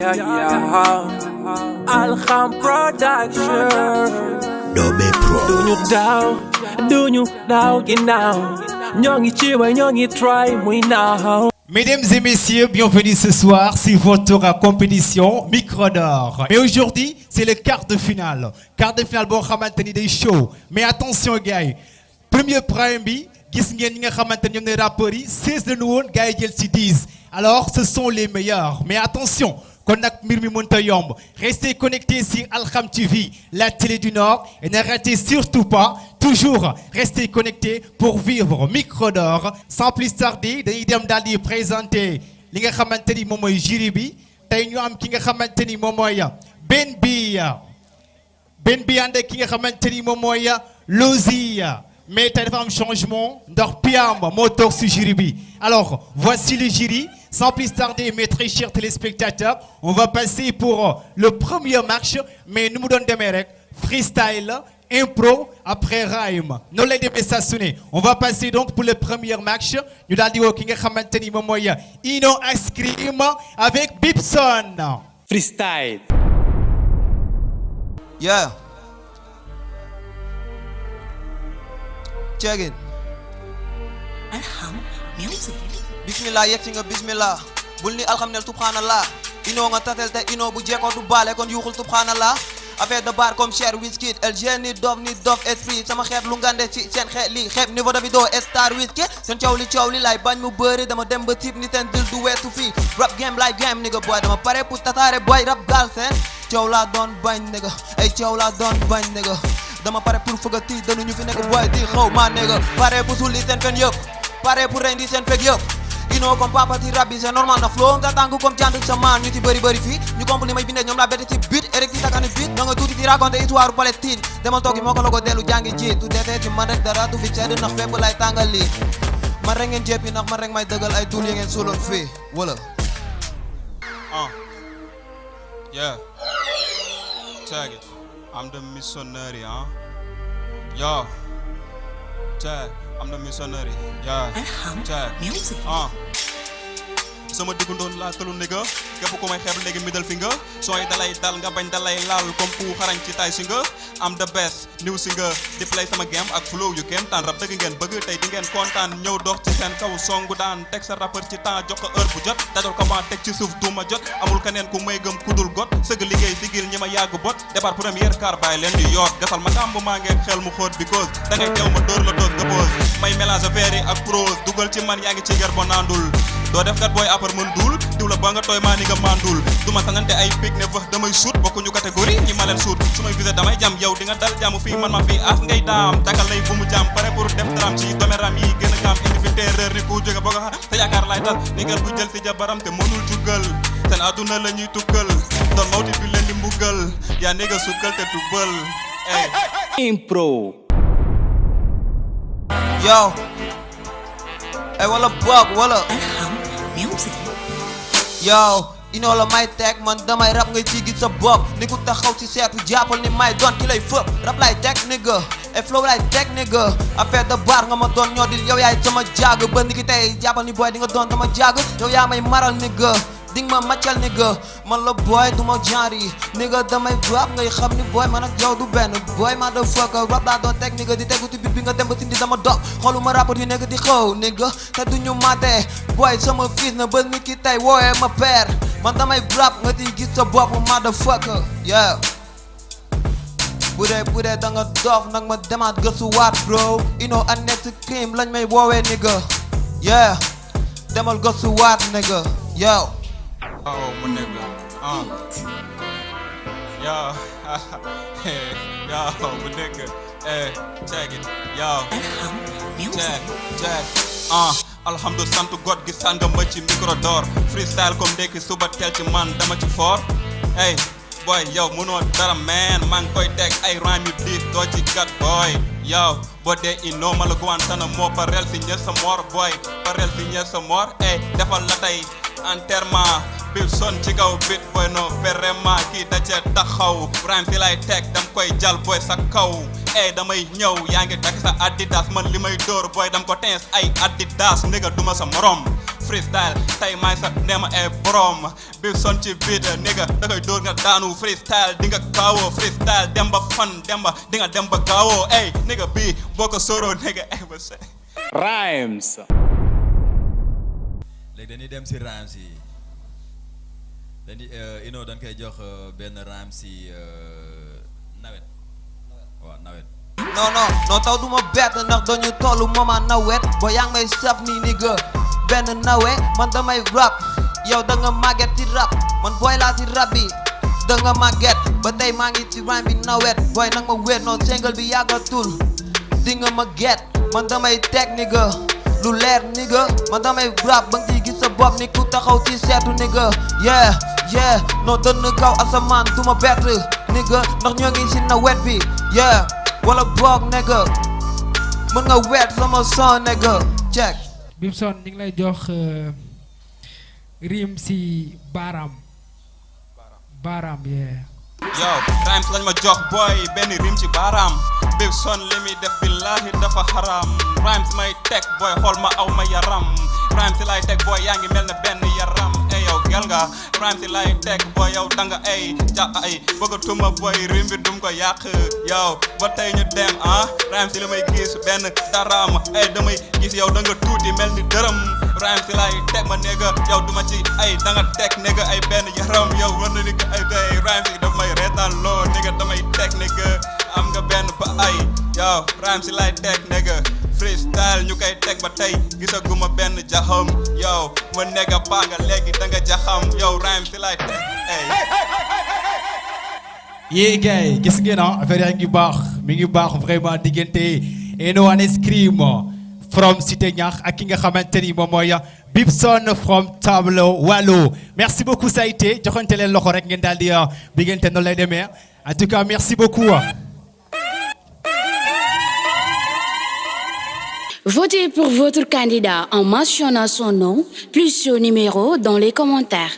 Alham Production. Dobe Pro. Do you down, ginnaaw ñoo ngi ci way ñoo ngi try muy naaw. Mesdames et messieurs, bienvenue ce soir, c'est votre compétition Micro d'Or. Mais aujourd'hui, c'est le quart de finale. Quart de finale boo xamante ni day show. Mais attention gars yi, premier prime bi gis ngeen ñi nga xamante ni ñoom ne rappeurs yi 16 la ñu woon gars yi jël ci 10. Alors ce sont les meilleurs. Mais attention, kon nag mbir mi mënta yomb. Restez connectés sur Alham TV, la télé du Nord, et ne ratez surtout pas, toujours restez connectés pour vivre Micro d'Or. Sans plus tarder, dañuy dem daal di présenter li nga xamante ni moom mooy jury bi. Tey ñu am ki nga xamante ni moom mooy Ben bi ànd ak ki nga xamante ni moom mooy Lozi. Mais tey dafa am changement ndax Piam moo toog si jury bi. Alors voici le jury. Sans plus tarder, mes très chers téléspectateurs, on va passer pour le premier match. Mais nous doon demee rek freestyle, impro, après rhyme. Noonu lay demee saa su ne. On va passer donc pour le premier match. ñu daal di woo ki nga xamante ni moom mooy Ino Ice Cream avec Bibson. Freestyle. Yeah. Check it. Alham Music. Bismillah yegsi nga bismillah bul ni alhamdulillah subhanallah ino nga tatel te ino bu jekkoo du baale kon yuuxul subhanallah affaire de bar comme cher Wizkid LG ni dof esprit sama xeet lu ngande ci seen xeet li xeeb niveau Davido star Wizkid seen coow li lay bañ mu bëri dama dem ba tip ni seen dil du weesu fii rap game live game nigga boy dama pare pour tataare boy rap gal seen coow laa doon bañ nigga ay coow laa doon bañ nigga dama pare pour fëgga tii danu ñu fi nekk boy di xaw ma nigga pare pour sulli seen fen yëpp pare pour rendi seen fekk yëpp ino comme papa ti rap bi c'est normal ndax flow nga tàng comme jant sa maan ñu ci bëri fii ñu komp li may bindee ñoom laa bette ci beat erek ci takani beat na nga tuuti di raconter histoire Palestine demal toogi moo ko logo dellu jàngi ji tu defee ci man rek dara du fi sedd ndax fépp lay tàngal lii man rek ngeen jéppi ndax man rek may dëggal ay dul yi ngeen soloon fii wala yeah check it I'm the missionary yo check I'm the missionary yeah Alham check Music. sama diggundoon laa tëlu nigga képp ku may xeeb léegi middle finger sooy dalay dal nga bañ dalay laal comme ku xarañ ci tay si nga am the best new si nga di play sama game ak flow yu kéem taan rap dëgg ngeen bëgg tey di ngeen kontaan ñëw dox ci seen kaw songu daan teg sa rappeur ci temps jox ko heure bu jot dadal ko ma teg ci suuf duma jot amul keneen ku may gëm kudul got sëgg liggéey sigil ñi ma yàgg bot départ première car bàyyi leen di yoot gasal ma gàmb maa ngeen xel mu xóot because da ngay teew ma dóor la doos nga pose may mélange verre ak prose dugal ci man yaa ngi ci ger bo naandul doo def kat booy après mën duul diw la ba nga tooy maa ni nga mandul du ma sangante ay pic ne fa damay suut bokkuñu catégorie ñi ma leen suut su may visé damay jam yow di nga dal jàmm fii man ma fii as ngay daam tagal lay bu mu jàmm pare pour def dram ci doméram yi gën a gaam indi fi terreur ni ku jóge bëgg a te yaakaar laay tas ni ngeen bu jël si jabaram te mënul tugal seen adduna la ñuy tukkal doon mawti bi leen di mbugal yaa ni nga sukkal te tubbal Impro. yo ay wala boog wala Alham Music. yow ino la may teg man damay rap ngay ci gis sa bopp ni ku taxaw ci seetu jàppal ni may doon ki lay fëpp rap lay teg nigga et flow lay teg nigga affaire de bar nga ma doon ñoo di yow yaay sama jàgg ba ni ki tey jàppal ni boy di nga doon sama jàgg yow yaa may maral nigga ding ma maccal nigga man la boy du ma genre yi nigga damay rap ngay xam ni boy man ak yow du benn boy ma da fuck rap laa doon teg nigga di tegu ci bit bi nga dem ba tindi dama dog xooluma rapport yi nekk di xaw nigga te duñu mate boy sama fils na ba ni ki tey wooyee ma père man damay rap nga di gis sa bopp motherfucker yeah bu dee da nga dof nag ma demaat gëstuwaat bro ino Ice Cream lañ may woowee nigga yeah demal gëstuwaat nigga yo oh mu nigga yo yo mu nigga check it yo Alham Music. check alhamdulillah sant God gi sànga ma ci Micro d'Or freestyle comme ndekki suba teel ci man dama ci fort hey boy yow mënoo dara man maa ngi koy teg ay rhyme yu diis doo ci gat boy yow boo dee ino ma la Guantanamo parel si ñe sa mor boy parel si ñe sa mor hey defal la tey enterrement Bibson ci kaw bit boy no vraiment kii da cee taxaw rhyme si lay teg dam koy jal boy sa kaw damay ñëw yaa ngi takk sa Adidas man li may dóor boy dam ko teens ay Adidas nigga duma sa morom freestyle tey maay sa neema ay borom Big Son ci beat nigga da koy dóor nga daanu freestyle di nga kaawoo freestyle dem ba fan dem ba di nga dem ba gaawoo ey nigga bii boo ko sóoroo nigga ay ba se Rhymes. léegi dañuy dem si rhymes yi dañuy Ino dañ koy jox benn rhymes si nawet waaw nawet non taw duma bett ndax dañu tollu moment nawet boo yaa ngi may saf nii nigga benn nawe man damay rap yow da nga màgget ci rap man booy laa ci rap bi da nga màgget ba tey maa ngi ci rhyme bi nawet booy nag ma wéet non single bi yàggatul di nga ma get man damay teg nigga lu leer nigga man damay rap ba nga ciy gis sa bopp ni ku taxaw ci seetu nigga yeah non dënn kaw asamaan duma bett nigga ndax ñoo ngi ci nawet bi yeah wala boog nigga mën nga weet sama son nigga check Big Son ñu ngi lay jox rim si baaraam yeah yow rhymes lañ ma jox boy benn rim ci baaraam Big Son li muy def billahi dafa haram rhymes may teg boy xool ma aw ma yaram rhymes lay teg boy yaa ngi mel ne benn yaram ey yow gel nga rhymes lay teg boy yow danga ay bëggatuma boy rim bi dum ko yàq yow ba tey ñu dem rhymes li may gis benn daram ey damay gis yow danga tuuti mel ni dërëm rhymes lay teg ma nigga yow duma ci ay danga teg nigga ay benn yaram yow war na ni ay gay rhymes yi daf may reetaan loo nigga damay teg nigga am nga benn ba ay yow rhymes lay teg nigga freestyle ñu koy teg ba tey gisaguma benn jaxam yow ma nigga paa nga léegi danga jaxam yow rhymes lay teg ay yee gars gis ngeen affaire yaa ngi baax mi ngi baax vraiment diggante Eno and Scream from Cité Niakh ak ki nga xamante ni moom mooy Big Son from Tableau Wallo merci beaucoup ça a été joxante leen loxo rek ngeen daal di biggante noonu lay demee en tout cas merci beaucoup. Votez pour votre candidat en mentionnant son nom plus son numéro dans les commentaires.